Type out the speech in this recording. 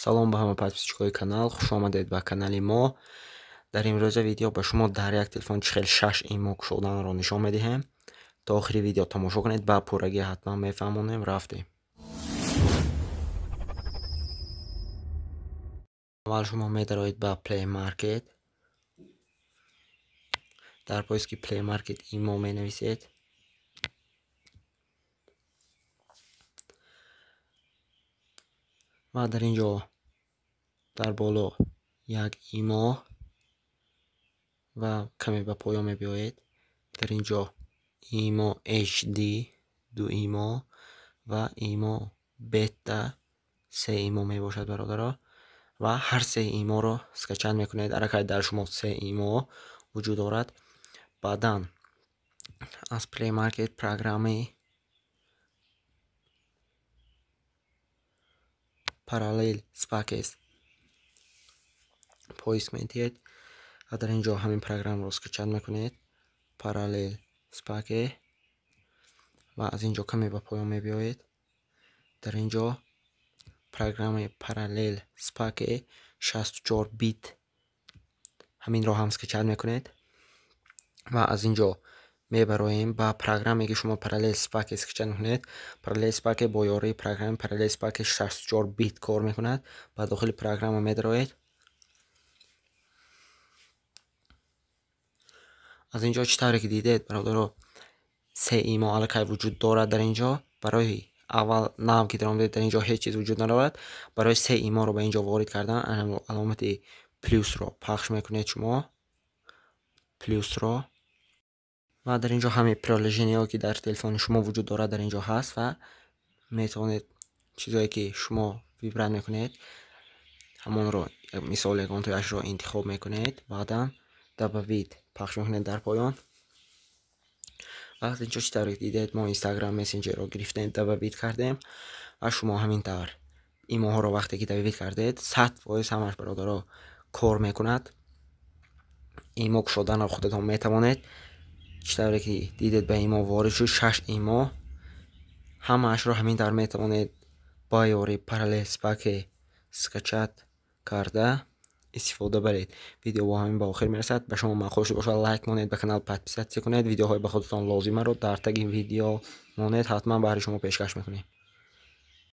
Салом ба ҳама подписчикои канал, хуш омадед ба канали мо. Дар имрӯза видео ба шумо дар як телефон чӣ хел 6 имо кушоданро нишон медиҳем. То охири видео тамошо кунед, ба пуррагӣ ҳатман мефаҳмонем. Рафтем. Аввал шумо медароед ба Play Market. Дар поиски Play Market имо менависед. Ва дар ин ҷо дар боло як имо ва каме ба поён мебиёед. Дар ин ҷо имо HD, ду имо ва имо бета, се имо мебошад, бародаро. Ва ҳар се иморо скачать мекунед. Аллакай дар шумо се имо вуҷуд дорад. Баъдан аз Play Market программаи Parallel Spaces поиск медиҳед ва дар ин ҷо ҳамин программаро скачать мекунед. Parallel Space ва аз ин ҷо каме ба поён мебиёед. Дар ин ҷо программаи Parallel Space 64 бит ҳаминро ҳам скачать мекунед ва аз ин ҷо мебароем ба программе ки шумо Parallel Space скачать мекунед. Parallel Space бо ёрии программаи Parallel Space 64 бит кор мекунад. Ба дохили программа медароед. Аз ин ҷо чӣ тавре ки дидед, бародаро, се имо аллакай вуҷуд дорад дар ин ҷо. Барои аввал нав ки даромадед, дар ин ҷо ҳеҷ чиз вуҷуд надорад. Барои се иморо ба ин ҷо ворид кардан аломати плюсро пахш мекунед шумо, плюсро, ва дар ин ҷо ҳамаи приложениҳо ки дар телефони шумо вуҷуд дорад дар ин ҷо ҳаст ва метавонед чизое ки шумо выбрать мекунед ҳамонро, мисол ягонтояшро интихоб мекунед, баъдан добавить пахш мекунед дар поён. Вақте инҷо чӣ тавре дидед, мо Instagram мессенджерро гирифтем, добавить кардем ва шумо ҳамин тавр имоҳоро вақте ки добавить кардед, 100% ҳамаш, бародаро, кор мекунад. Имо кушоданро худатон метавонед. Чӣ тавре ки дидед, ба имо ворид шуд 6 имо. Ҳамаашро ҳамин тавр метавонед ба ёрии Parallel Space скачать карда истифода баред. Видео бо ҳамин ба охир мерасад. Ба шумо маъқул шуда бошад, лайк монед, ба канал подписаться кунед. Видеоҳои ба худатон лозимаро дар таги видео монед, ҳатман баҳри шумо пешкаш мекунем.